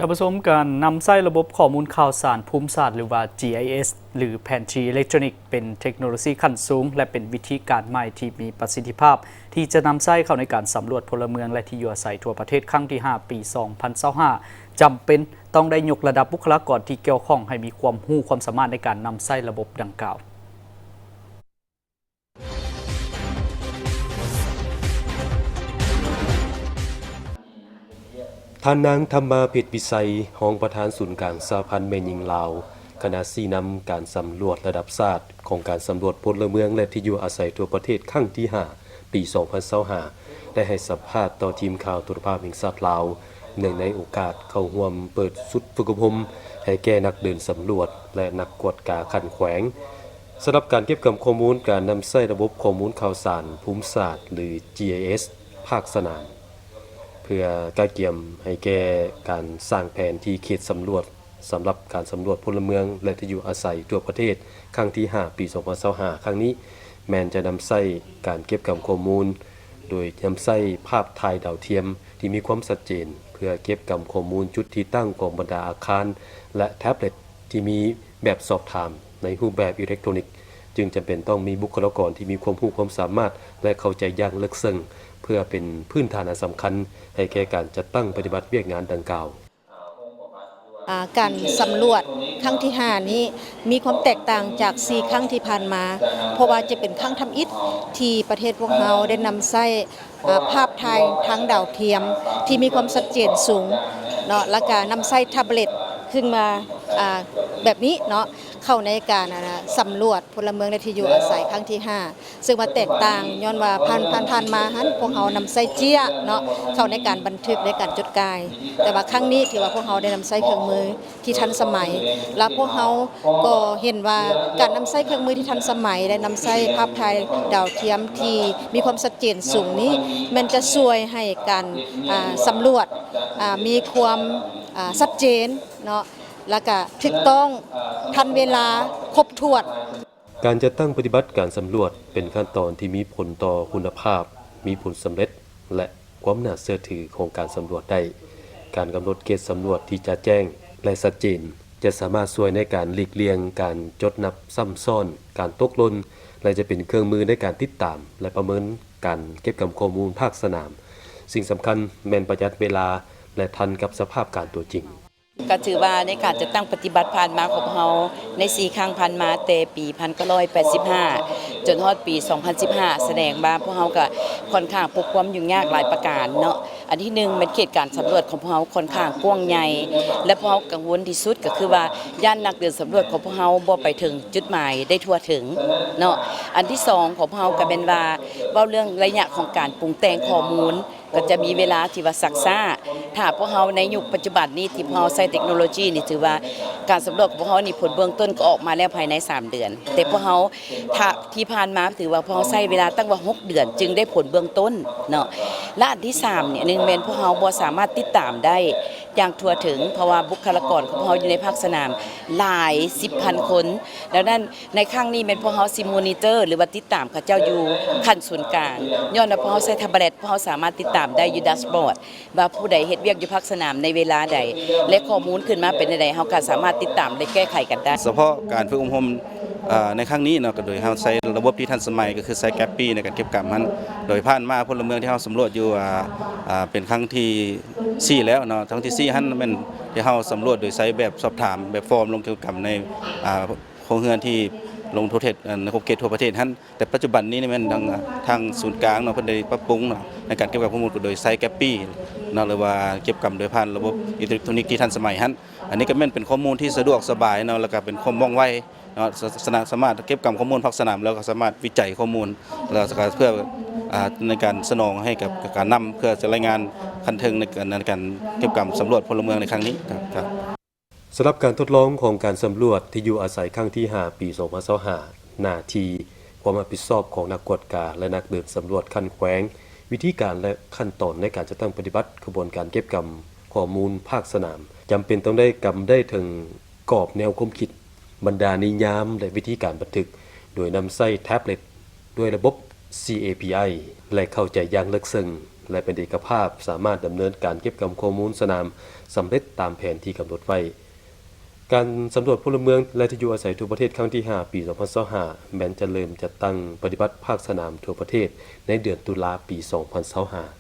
ທ່ານຜູ້ຊົມ, ການນຳໃຊ້ລະບົບຂໍ້ມູນຂ່າວສານພູມສາດ ຫຼືວ່າ ຈີໄອເອສ ຫຼືແຜນທີ່ເອເລັກໂທຣນິກ ເປັນເທັກໂນໂລຊີຂັ້ນສູງ ແລະ ເປັນວິທີການໃໝ່ທີ່ມີປະສິດທິພາບ ທີ່ຈະນຳໃຊ້ເຂົ້າໃນການສຳຫຼວດພົນລະເມືອງ ແລະ ທີ່ຢູ່ອາໄສທົ່ວປະເທດຄັ້ງທີຫ້າ ປີສອງພັນຊາວຫ້າ ຈຳເປັນຕ້ອງໄດ້ຍົກລະດັບບຸກຄະລາກອນທີ່ກ່ຽວຂ້ອງໃຫ້ມີຄວາມຮູ້ຄວາມສາມາດໃນການນຳໃຊ້ລະບົບດັ່ງກ່າວ. ທ່ານນາງ ທຳມາ ເພັດວິໄຊ ຮອງປະທານສູນກາງສະຫະພັນແມ່ຍິງລາວ ຄະນະຊີ້ນຳການສຳຫຼວດລະດັບຊາດຂອງການສຳຫຼວດພົນລະເມືອງ ແລະ ທີ່ຢູ່ອາໄສທົ່ວປະເທດຄັ້ງທີຫ້າ ປີສອງພັນຊາວຫ້າ ໄດ້ໃຫ້ສຳພາດຕໍ່ທີມຂ່າວໂທລະພາບແຫ່ງຊາດລາວ ເນື່ອງໃນໂອກາດເຂົ້າຮ່ວມເປີດຊຸດຝຶກອົບຮົມໃຫ້ແກ່ນັກເດີນສຳຫຼວດ ແລະ ນັກກວດກາຂັ້ນແຂວງ ສຳລັບການເກັບກຳຂໍ້ມູນການນຳໃຊ້ລະບົບຂໍ້ມູນຂ່າວສານພູມສາດ ຫຼື ຈີໄອເອສ ພາກສະໜາມ ເພື່ອກະກຽມໃຫ້ແກ່ການສ້າງແຜນທີ່ເຂດສຳຫຼວດ ສຳລັບການສຳຫຼວດພົນລະເມືອງ ແລະ ທີ່ຢູ່ອາໄສທົ່ວປະເທດ ຄັ້ງທີຫ້າ ປີສອງພັນຊາວຫ້າ ຄັ້ງນີ້ ແມ່ນຈະນຳໃຊ້ການເກັບກຳຂໍ້ມູນ ໂດຍນຳໃຊ້ພາບຖ່າຍດາວທຽມທີ່ມີຄວາມຊັດເຈນ ເພື່ອເກັບກຳຂໍ້ມູນຈຸດທີ່ຕັ້ງຂອງບັນດາອາຄານ ແລະ ແທັບເລັດ ທີ່ມີແບບສອບຖາມໃນຮູບແບບອີເລັກໂທຣນິກ ຈຶ່ງຈຳເປັນຕ້ອງມີບຸກຄະລາກອນທີ່ມີຄວາມຮູ້ຄວາມສາມາດ ແລະ ເຂົ້າໃຈຢ່າງເລິກເຊິ່ງ ເພື່ອເປັນພື້ນຖານອັນສຳຄັນໃຫ້ແກ່ການຈັດຕັ້ງປະຕິບັດວຽກງານດັ່ງກ່າວ. ການສຳຫຼວດຄັ້ງທີຫ້ານີ້ ມີຄວາມແຕກຕ່າງຈາກສີ່ຄັ້ງທີ່ຜ່ານມາ ເພາະວ່າຈະເປັນຄັ້ງທຳອິດທີ່ປະເທດພວກເຮົາໄດ້ນຳໃຊ້ ອາ ພາບຖ່າຍທາງດາວທຽມທີ່ມີຄວາມຊັດເຈນສູງເນາະ ແລ້ວກະນຳໃຊ້ແທັບເລັດຂຶ້ນມາ ອາ ແບບນີ້ເນາະ ເຂົ້າໃນການ ອາ ສຳຫຼວດພົນລະເມືອງ ແລະ ທີ່ຢູ່ອາໄສຄັ້ງທີຫ້າ ເຊິ່ງວ່າແຕກຕ່າງ ຍ້ອນວ່າຜ່ານ ຜ່ານ ຜ່ານມາຫັ້ນ ພວກເຮົານຳໃຊ້ເຈ້ຍເນາະ ເຂົ້າໃນການບັນທຶກ ໃນການຈົດກາຍ ແຕ່ວ່າຄັ້ງນີ້ຖືວ່າພວກເຮົາໄດ້ນຳໃຊ້ເຄື່ອງມື ທີ່ທັນສະໄໝ ແລະ ພວກເຮົາກໍເຫັນວ່າການນຳໃຊ້ເຄື່ອງມືທີ່ທັນສະໄໝ ແລະ ນຳໃຊ້ພາບຖ່າຍດາວທຽມທີ່ມີຄວາມຊັດເຈນສູງນີ້ ແມ່ນຈະຊ່ວຍໃຫ້ການ ອາ ສຳຫຼວດ ອາ ມີຄວາມ ອາ ຊັດເຈນເນາະ ແລ້ວກະຖືກຕ້ອງ ທັນເວລາ ຄົບຖ້ວນ. ການຈັດຕັ້ງປະຕິບັດການສຳຫຼວດ ເປັນຂັ້ນຕອນທີ່ມີຜົນຕໍ່ຄຸນນະພາບ, ມີຜົນສຳເລັດ ແລະ ຄວາມໜ້າເຊື່ອຖືຂອງການສຳຫຼວດໄດ້. ການກຳນົດເຂດສຳຫຼວດທີ່ຈະແຈ້ງ ແລະ ຊັດເຈນ ຈະສາມາດຊ່ວຍໃນການຫຼີກລ່ຽງການຈົດນັບຊ້ຳຊ້ອນ, ການຕົກຫຼົ່ນ ແລະ ຈະເປັນເຄື່ອງມືໃນການຕິດຕາມ ແລະ ປະເມີນການເກັບກຳຂໍ້ມູນພາກສະໜາມ. ສິ່ງສຳຄັນແມ່ນປະຢັດເວລາ ແລະ ທັນກັບສະພາບການຕົວຈິງ. ກໍຖືວ່າໃນການຈັດຕັ້ງປະຕິບັດຜ່ານມາຂອງພວກເຮົາໃນສີ່ຄັ້ງຜ່ານມາ ແຕ່ປີພັນເກົ້າຮ້ອຍແປດສິບຫ້າ ຈົນຮອດປີສອງພັນສິບຫ້າ ສະແດງວ່າພວກເຮົາກໍຄ່ອນຂ້າງພົບຄວາມຫຍຸ້ງຍາກຫຼາຍປະການເນາະ. ອັນທີໜຶ່ງແມ່ນເຂດການສຳຫຼວດຂອງພວກເຮົາຄ່ອນຂ້າງກວ້າງໃຫຍ່ ແລະ ພວກເຮົາກັງວົນທີ່ສຸດກໍຄືວ່າຢ້ານນັກເດີນສຳຫຼວດຂອງພວກເຮົາບໍ່ໄປເຖິງຈຸດໝາຍໄດ້ທົ່ວເຖິງເນາະ. ອັນທີສອງຂອງພວກເຮົາກໍແມ່ນວ່າເວົ້າເລື່ອງໄລຍະຂອງການປຸງແຕ່ງຂໍ້ມູນ ກໍຈະມີເວລາທີ່ວ່າຊັກຊ້າ. ຖ້າພວກເຮົາໃນຍຸກປັດຈຸບັນນີ້ທີ່ພວກເຮົາໃຊ້ເຕັກໂນໂລຈີນີ້ ຖືວ່າການສຳຫຼວດຂອງພວກເຮົານີ້ຜົນເບື້ອງຕົ້ນກໍອອກມາແລ້ວພາຍໃນສາມເດືອນ ແຕ່ພວກເຮົາ ຖ້າທີ່ຜ່ານມາຖືວ່າພວກເຮົາໃຊ້ເວລາຕັ້ງວ່າຫົກເດືອນຈຶ່ງໄດ້ຜົນເບື້ອງຕົ້ນເນາະ. ແລະ ອັນທີສາມນີ້ ໜຶ່ງແມ່ນພວກເຮົາບໍ່ສາມາດຕິດຕາມໄດ້ຢ່າງທົ່ວເຖິງ ເພາະວ່າບຸກຄະລາກອນຂອງພວກເຮົາຢູ່ໃນພາກສະໜາມຫຼາຍສິບພັນຄົນ. ດັ່ງນັ້ນ ໃນຄັ້ງນີ້ແມ່ນພວກເຮົາຊິມໍນິເຕີ ຫຼືວ່າຕິດຕາມເຂົາເຈົ້າຢູ່ຂັ້ນສູນກາງ ຍ້ອນວ່າພວກເຮົາໃຊ້ແທັບເລັດ ພວກເຮົາສາມາດຕິດຕາມໄດ້ຢູ່ແດັຊບອດ ວ່າຜູ້ໃດເຮັດວຽກຢູ່ພາກສະໜາມໃນເວລາໃດ ແລະ ຂໍ້ມູນຂຶ້ນມາເປັນແນວໃດ ເຮົາກໍສາມາດຕິດຕາມ ແລະ ແກ້ໄຂກັນໄດ້. ສະເພາະການຝຶກອົບຮົມ ອາ ໃນຄັ້ງນີ້ເນາະ ກໍໂດຍເຮົາໃຊ້ລະບົບທີ່ທັນສະໄໝ ກໍຄືໃຊ້ແກັບປີ້ໃນການເກັບກຳຫັ້ນ ໂດຍຜ່ານມາພົນລະເມືອງທີ່ເຮົາສຳຫຼວດຢູ່ ອາ ອາ ເປັນຄັ້ງທີສີ່ແລ້ວເນາະ ຄັ້ງທີສີ່ຫັ້ນແມ່ນທີ່ເຮົາສຳຫຼວດໂດຍໃຊ້ແບບສອບຖາມ ແບບຟອມລົງເກັບກຳໃນ ອາ ໂຮງເຮືອນທີ່ລົງທົ່ວເຂດ ໃນຂົບເຂດທົ່ວປະເທດຫັ້ນ ແຕ່ປັດຈຸບັນນີ້ແມ່ນທາງ ທາງສູນກາງເນາະ ເພິ່ນໄດ້ປັບປຸງເນາະ ໃນການເກັບກຳຂໍ້ມູນໂດຍໃຊ້ແກັບປີ້ເນາະ ຫຼືວ່າເກັບກຳໂດຍຜ່ານລະບົບອີເລັກໂທຣນິກທີ່ທັນສະໄໝຫັ້ນ ອັນນີ້ກໍແມ່ນເປັນຂໍ້ມູນທີ່ສະດວກສະບາຍເນາະ ແລ້ວກໍເປັນຄວາມວ່ອງໄວເນາະ ສະ ສະ ສາມາດເກັບກຳຂໍ້ມູນພາກສະໜາມ ແລ້ວກໍສາມາດວິໄຈຂໍ້ມູນ ແລ້ວກໍເພື່ອ ອາ ໃນການສະໜອງໃຫ້ກັບການນຳ ເພື່ອຈະລາຍງານຂັ້ນເທິງໃນ ໃນການເກັບກຳສຳຫຼວດພົນລະເມືອງໃນຄັ້ງນີ້. ສຳລັບການທົດລອງຂອງການສຳຫຼວດທີ່ຢູ່ອາໄສຄັ້ງທີຫ້າ ປີສອງພັນຊາວຫ້າ ໜ້າທີ່, ຄວາມຮັບຜິດຊອບຂອງນັກກວດກາ ແລະ ນັກເດີນສຳຫຼວດຂັ້ນແຂວງ, ວິທີການ ແລະ ຂັ້ນຕອນໃນການຈັດຕັ້ງປະຕິບັດຂະບວນການເກັບກຳຂໍ້ມູນພາກສະໜາມ ຈຳເປັນຕ້ອງໄດ້ກຳໄດ້ເຖິງກອບແນວຄວາມຄິດ, ບັນດານິຍາມ ແລະ ວິທີການບັນທຶກ ໂດຍນຳໃຊ້ແທັບເລັດ ດ້ວຍລະບົບ ຊີເອພີໄອ ແລະ ເຂົ້າໃຈຢ່າງເລິກເຊິ່ງ ແລະ ເປັນເອກະພາບ, ສາມາດດຳເນີນການເກັບກຳຂໍ້ມູນສະໜາມສຳເລັດຕາມແຜນທີ່ກຳນົດໄວ້. ການສຳຫຼວດພົນລະເມືອງ ແລະ ທີ່ຢູ່ອາໄສທົ່ວປະເທດຄັ້ງທີຫ້າ ປີສອງພັນຊາວຫ້າ ແມ່ນຈະເລີ່ມຈັດຕັ້ງປະຕິບັດພາກສະໜາມທົ່ວປະເທດໃນເດືອນຕຸລາ ປີສອງພັນຊາວຫ້າ.